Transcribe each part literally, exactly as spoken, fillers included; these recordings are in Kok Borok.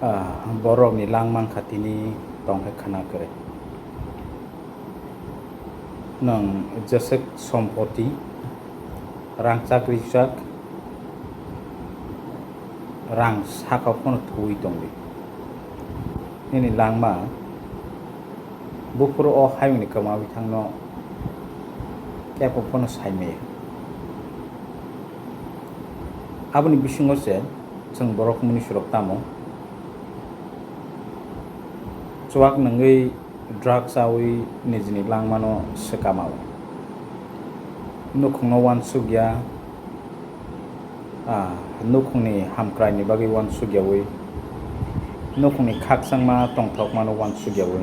Ah, borokni langmang kha tini tongkhe khwna kwrwi. Nwng jeswk sompoti, rang chakrijak, rang saka phano thuwi tongdi. Nini langma buphuru o hayungni kwmawi thangno kebo phano saimaya. Aboni bisingo se chwng borok mwnwi surok tamo chuak nungwi drugs chawi nijini langmano swkamao. Nukhungno uansukya, ah, nukhungni hamkraini bagwi uansukyawi, nukhungni khakchangma tongthokmano uansukyawi,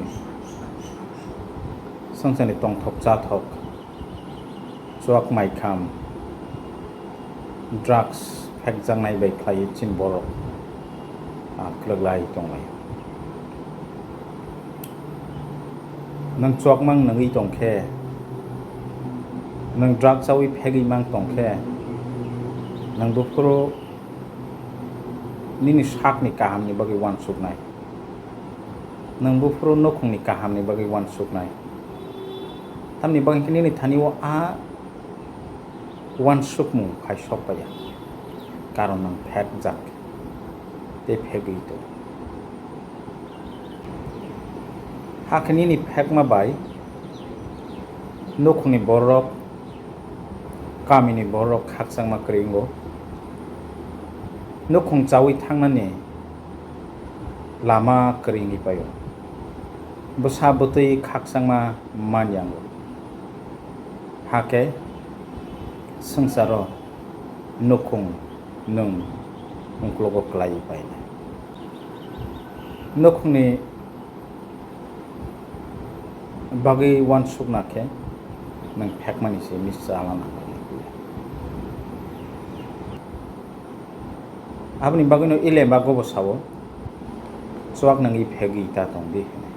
swngcharni tongthok chathok chuak maikham drugs phekjaknai bai khlaiwi chini borok, ah, khwlwklai tonglai. Nwng chuakmang nungwi tongkhe, nwng drugs chawi phegwi mang tongkhe, nwng buphuru nini sakni kahamni bagwi uansuknai, nwng buphuru nukhungni kahamni bagwi uansuknai. Tamni bagwi khe nini thani-o a uansukmung phai sok paiya, karon nwng phekjak tei phegwi tong. Hakhe nini phekma bai nukhungni borok, kamini borok khakchangma kwrwi wngo. Nukhung chawi thangnani lama kwrwi wngwi paio. Bwsa bwtwi khakchangma man yango. Hakhe swngcharo nukhung nwng ungklogo klaiwi painai. Nukhungni bagwi uansukna khe nwng phekmani se misa ala nang. Aboni bagwino Ilemba gobo sao, "Chuak nangwi phegwi ta tong di," hwnwi.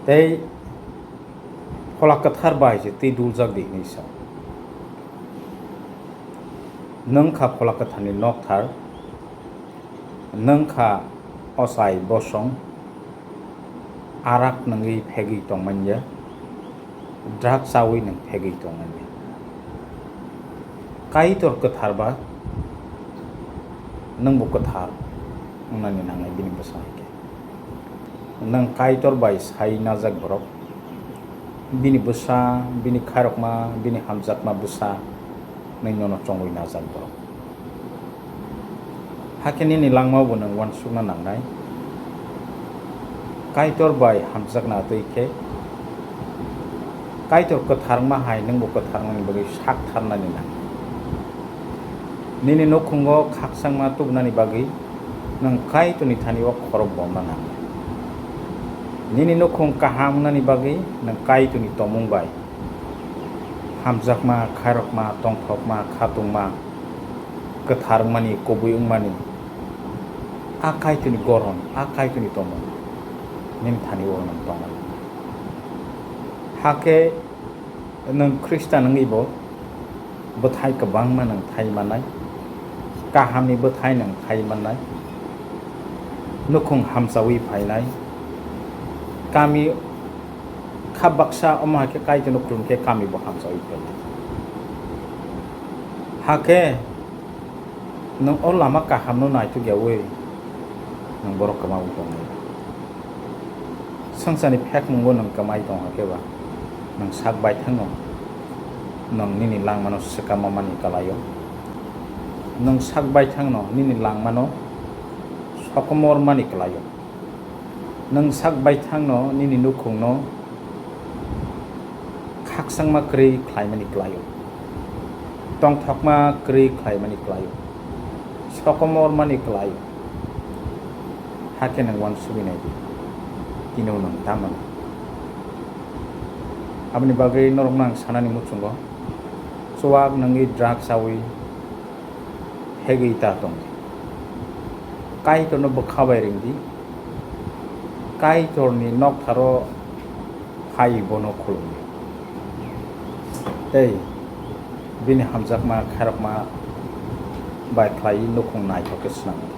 Tei Phola Kwthar bai se twi duljak di hwnwi sa. Nwng kha Phola Kwtharni nokthar, nwng kha ochai bosong, arak nangwi phegwi tongmanya, drugs chawi nwng phegwi tongmanya. Kaitor kwthar ba nwngbo kwthar wngnani nangnai bini bwsa hai khe. Nwng Kaitor bai sai najak borok, bini bwsa, bini khairokma, bini hamjakma bwsa nwng nono chongwi najak borok. Hakhe nini langmao bo nwng uansukna nangnai. Kaitor bai hamjakna twi khe Kaitor kwthar wngma hai nwngbo kwthar wngnani bagwi sak tharnani nangnai. Nini nukhungo khakchangma tubunani bagwi nwng Kaitorni thani-o khorok bomna nangnai. Nini nukhung kaham wngnani bagwi nwng Kaitorni tongmung bai hamjakma, khairokma, tongthokma, khatungma, kwthar wngmani, kubui wngmani, a Kaitorni goron, a Kaitorni tongmung nini thani-o nwng tongmani. Hakhe nwng Khristan wngwi bo bwthai kwbangma nwng thai mannai, kahamni bwthai nwng thai mannai, nukhung hamchawi phainai, kami kha baksa omo hai khe Kaitorno khulum khe kami bo hamchawi phainai. Hakhe nwng o lama kahamno naitukyawi nwng borok kwmawi tongnai. Swngcharni phekmungo nwng kwmai tong hakhe ba, nwng sak baithangno nwng nini langmano swkama mani kwlaio. Nwng sak baithangno nini langmano sokomor mani kwlaio. Nwng sak baithangno nini nukhungno khakchangma kwrwi khlaimani kwlaio, tongthokma kwrwi khlaimani kwlaio, sokomor mani kwlaio. Hakhe nwng uansugwi nai di, tini-o nwng ta mano. Aboni bagwi norokno ang sanani muchungo, chuak nangwi, drugs chawi, phegwi ta tong di. Kaitorno bwkha bai ring di. Kaitorni noktharo phai bono khulum di. Tei bini hamjakma khairokma bai khlaiwi nukhung naithok khe swnam di.